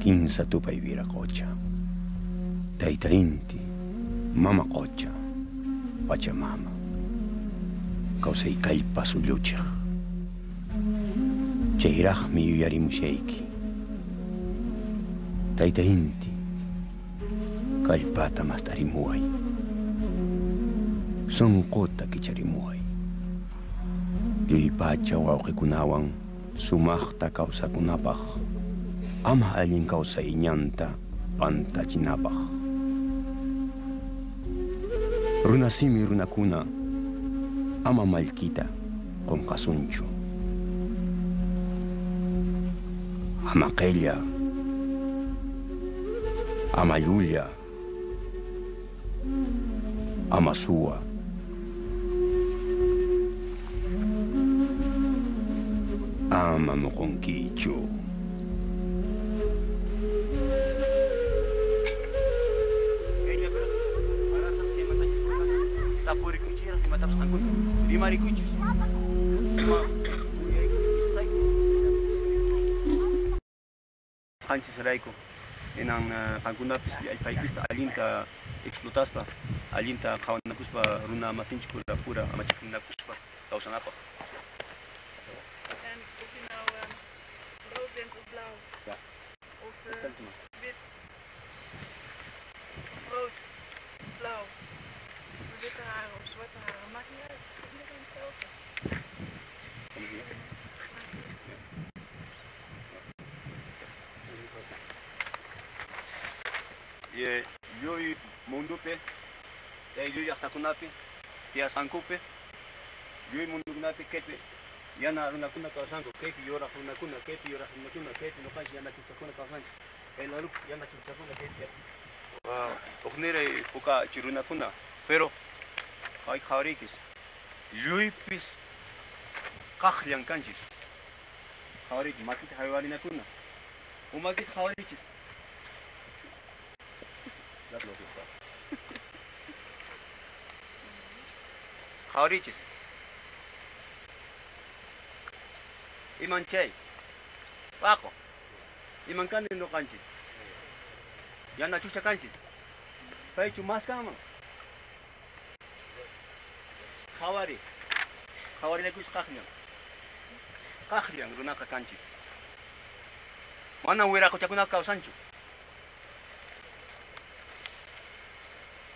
Kinsa tupay Viracocha, Tayta Inti, Mama Qocha, Pachamama, kawsay kallpa sulluchiq. Chayraqmi yuyarimushayki. Tayta Inti, kallpata mast'arimuway. Sunquta kicharimuway. Lluy pacha wawqikunawan sumaqta kawsakunapaq. Ama allin kawsay ñanta pantachinapaq. Runasimi runakuna ama mallkita qunqasunchu. Ama qilla, ama llulla, ama suwa. Ama muqunkichu. Qanchis rayku inan qankunapis allpaykista allinta explotaspa allinta qhawanakuspa runa masinchik pura amachiknakuspa kawsanapaq. En of je nou rood bent of blauw. Ja. Of wit. Of rood. Blauw. Of witte haren of zwarte haren. Maakt niet uit. Iedereen hetzelfde. Lluy mundupi, lluy llaqtakunapi, tiyasqankupi, lluy mundukunapi kaypi yana runakuna kawsanku, kaypi yuraq runakuna, kaypi yuraq runakuna, kaypi ñuqanchik yana chukchakuna kawsanchik, kay larupi yana chukchakuna kaypi uqniray puka chirunakuna, pero hay qhawarikis, lluypis qaqllan kanchis, qhawarikis makita haywarinakuna, umakita qhawarichis. Qhawarichis. Iman chay. Paqo. Iman kani ñuqanchis. Yana chucha kanchis. Paychu mas kanman. Qhawari. Qhawarinakush qaqllan. Qaqllan runaqa kanchis. Mana wiraquchakunaqa kawsanchu.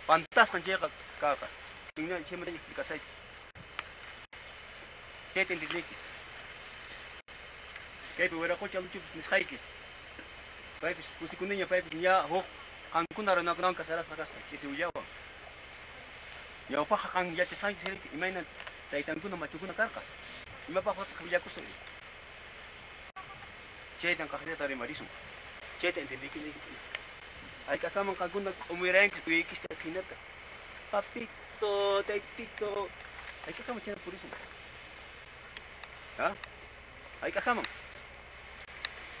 Pantasqan chayqa kaqa. Chayman explicasayki. Chayta entendinki. Kaypi wiraqucha luchupis nisqaykis. Paypis kusikuniña paypis ña huk qankuna runakunawan kasarasqa kasqa ch'isi ullawan. Ñawpaqqa qan yachasqanki riki imayna taytankuna machukuna karqa. Imapaqtaq willakusun. Chaytan kaqllata rimarisun. Chayta entendinki. Hayk'akaman qankuna q'umirayanki uyaykista hinata. Papito, taytito. Hayk'akaman chayna purisun. ¿Ah? Hayk'akaman.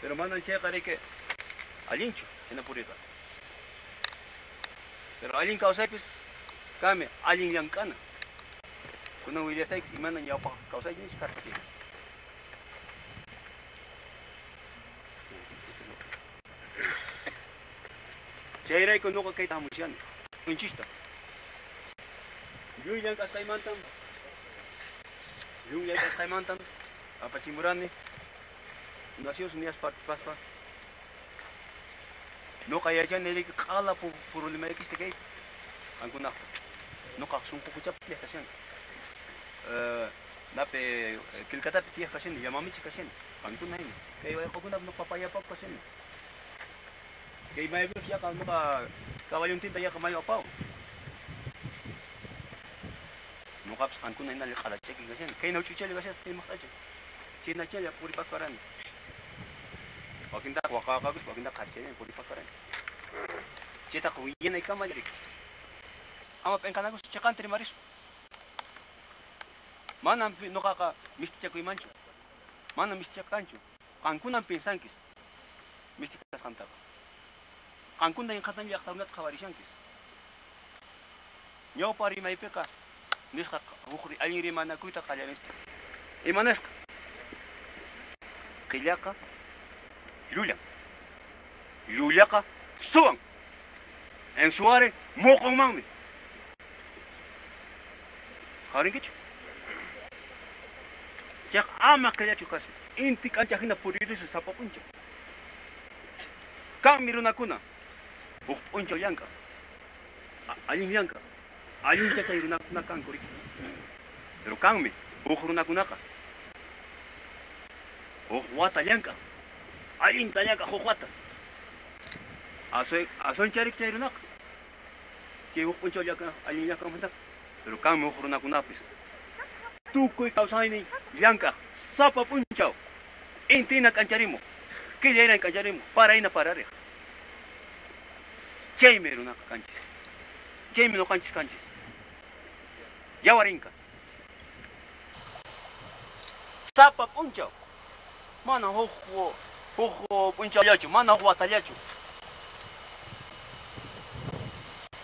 Pero manan chayqa riki allinchu chayna puriyqa. Pero allin kawsaypis kami allin llamk'ana. Kunan willasaykis imana ñawpaq kawsayninchik karqa chayqa. Chayrayku ñuqa kayta hamushani. Unchista. Lluy llank'asqaymantam, lluy llank'asqaymantam apachimurani Naciones Unidas participaspa. Ñuqa yachani riki q'ala problemaykista kaypi qankunaqpa. Ñuqaq sunqu quchapi tiyaq kashani. Napi Quilcatapi tiyaq kashani, Yamamichi kashani. Qankuna hina. Kay wayqakunapi ñuqa papayapaku kashani. Kay maypiqa yaqa ñuqa caballontinta yaqa mayu apawan. Ñuqapis qankuna hina q'alachaki kashani. Kayna uch'uchalla kashani, kay maqt'acha. Chaynachalla puripakarani. Wakintaqa waqaqakuspa, wakintaqa qharichallani puripakarani. Chaytaqa willanaykamalla riki. Ama p'inqanakuspa chiqanta rimarisun. Manam ñuqaqa mistichakuymanchu. Manam mistichakanchu. Qankunam pinsankis mistica kasqantaqa. Qankuna inqatan llaqtakunata qhawarishankis. Ñawpa rimaypiqa nisqa huk allin rimanakuyta qallarisqa. Imanasqa? Qillaqa llullan. Llullaqa suwan. En suare moqonmanmi. Qarinkichu? Chayqa ama qillachu kasun. Inti k'anchaq hina puririsun sapa p'unchaw. Kanmi runakuna huk p'unchaw llank'aq. Allin llank'aq. Allin chachay runakuna kanku riki. Pero kanmi huk runakunaqa huk wata llank'aq. Allinta llank'aq huk wata. Aswan charik chay runaqa. Chay huk p'unchaw llank'aq allin llank'aqmantaqa. Pero kanmi huk runakunapis. Tukuy kawsaynin llank'aq sapa p'unchaw. Intina k'ancharimuq, killa k'ancharimuq, parayna parariq. Chaymi runaqa kanchis. Chaymi ñuqanchis kanchis. Yawarinka. Sapa p'unchaw. Mana huk p'unchawllachu, mana huk watallachu.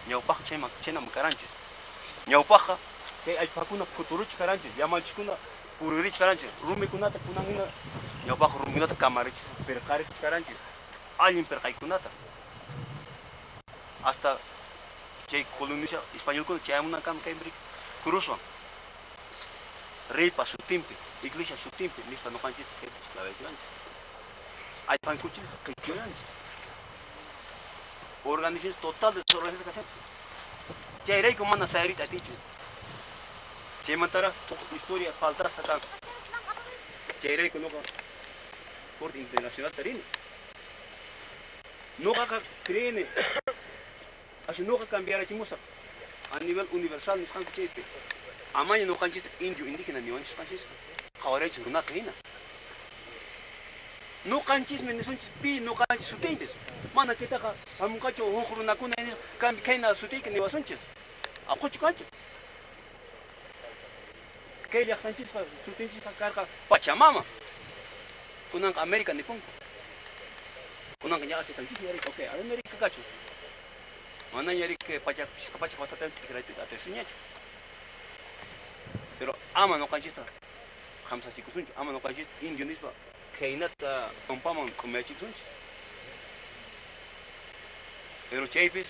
Ñawpaq chaynam karanchis. Ñawpaqqa kay allpakuna phuturuchik karanchis, llamanchiskuna puririchik karanchis, rumikunata kunan hina ñawpaq rumikunata kamarichis, pirqarichik karanchis, allin pirqaykunata. Hasta chay coloniza españolkuna chayamunankama kaypi cruzwan. Reypa sutinpi, iglesia sutinpi, nispa ñuqanchis kaypi esclavizachiwanchis. Allpankuchis qichuyanchis. Organización total desorganización kashanchis. Chayrayku mana sayariyta atinchu. Chaymantaraq historia faltasqa kan. Chayrayku ñuqa Corte Internacional rini. Ñuqaqa creeni así ñuqa cambiarachimusaq a nivel universal nisqanku chaypi. Amaña ñuqanchista indio indígena niwanchisqanchisqa qhawaraychis runata hina. Ñuqanchismi nisunchis pi ñuqanchis sutinchis. Mana chaytaqa hamunqachu huk runakuna nisqa khayna sutiyki niwasunchis. Aquchu kanchis. Kay llaqtanchisqa sutinchisqa karqa Pachamama. Kunanqa América nipunku. Kunanqa ña aceptanchisña riki, okay, América kachu. Manaña riki pachak pachak watata t'ikrayta atisuñachu. Pero ama ñuqanchista qhamsachikusunchu, ama ñuqanchista indio nispa khaynata pampaman q'umiyachikusunchis. Pero chaypis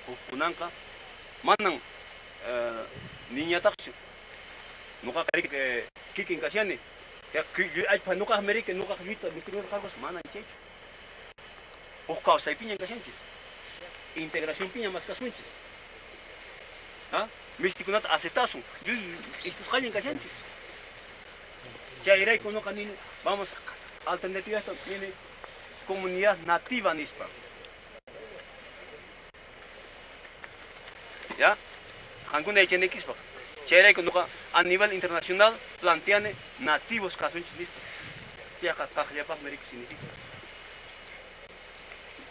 hukkunanqa manan niñataqchu. Ñuqaqa riki kikin kashani. Allpa ñuqaqmi riki ñuqaq lluyta mistikunarqakus manan chaychu. Huk kawsaypiñan kashanchis. Integración piña más kasunchis. ¿Ah? Mistikunata aceptasun. Istusqallan kashanchis. Chayrayku ñuqa nini, vamos alternativa esta viene comunidad nativa nispa. ¿Ya? Qankuna yachanaykipaq. Chayrayku ñuqa a nivel internacional planteane nativos kasunchis nispa. Chayqa kaqllapaqmi riki significa.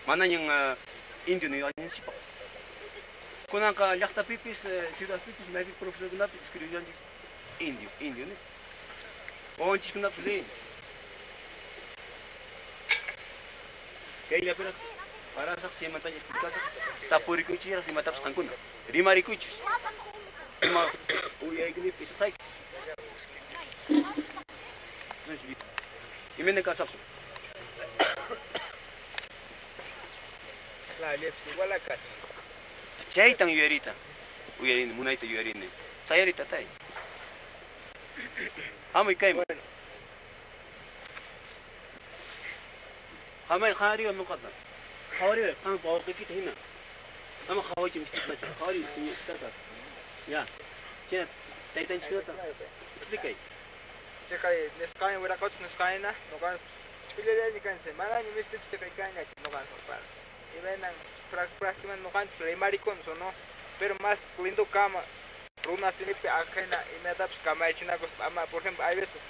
Manañan indio niwanchikpaq. Kunanqa llaqtapipis, ciudadpipis, maypi profesorkunapis escribiyanchis indio, indio nispa. Wawanchiskunapis leyen. Kayllapiraq parasaq chaymantaña explicasaq tapurikuychikraq imatapis qankuna. Rimarikuychis. Ima uyaykinipi isqayki. Imayna kasaqsu. Igual acá. Chaytan yuyarita. Uyarini, munayta yuyarini. Sayarita tay. Hamuy kayman. Hamay qhariwa ñuqata. Qhawariway qampa wawqiykita hina. Ama qhawaychi mistikunata. Qhawariway señorita. Ya. Chayna taytanchiskunata explicay. Chayqa nisqayna wiraqochis nisqayna ñuqanchis ch'ullallani kanchis manaña mistipis chayqa kanñachu ñuqanchis para. Imaynan prácticamente ñuqanchis rimarikunos o no, pero más lindo kama runa simipi ajena imatapis kamachinakuspa ama por ejemplo hay veces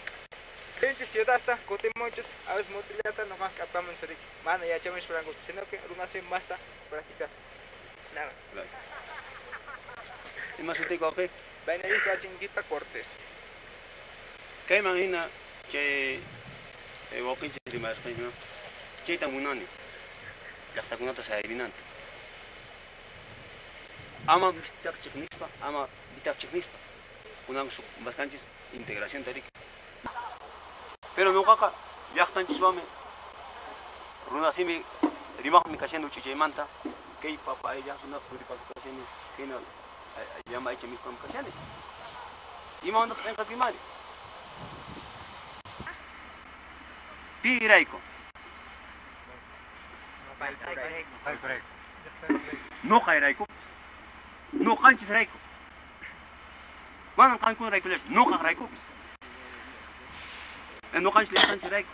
rinchis ciudadta kutimunchis a veces mutillata ñuqanchis apamunchis riki mana yachamunchis parankuta sino que runa simi masta practicar nada. Ima sutiyki wawqi? Benedicto Achinquita Cortés. Kayman hina chay wawqinchis rimarqanchis chayta munani llaqtakunata sayarinanta. Ama mistaqchiq nispa, ama vitaqchiq nispa. Kunan maskanchis integración riki. Pero ñuqaqa llaqtanchiswanmi runa simi Rimaqmi kashani uchichaymanta kay papa ayllaqkunaqa puripaku kashani kayna llama aycha mikhupam kashani. Imamantataq p'inqakuymari? Pirayku. Nuqayrayku. Nuqanchisrayku. Manan qankunaraykullachu, nuqaqraykupis. Nuqanchis llaqtanchisrayku.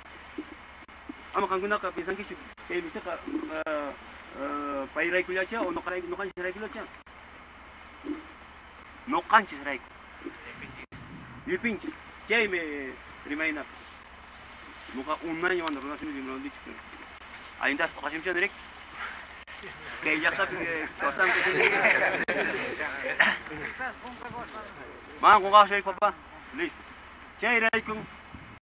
Ama qankunaqa piensankichu kay mistiqa payraykullacha o nuqarayku nuqanchisraykullacha. Nuqanchisrayku. Llipinchis. Chaymi rimaynapis. Nuqa unayña mana runasimi rimawandichu, pero allintapas t'uqasimchani riki. Kay llaqtapi kawsanku. Mana qunqawasharik, papá. Listo. Chayraykun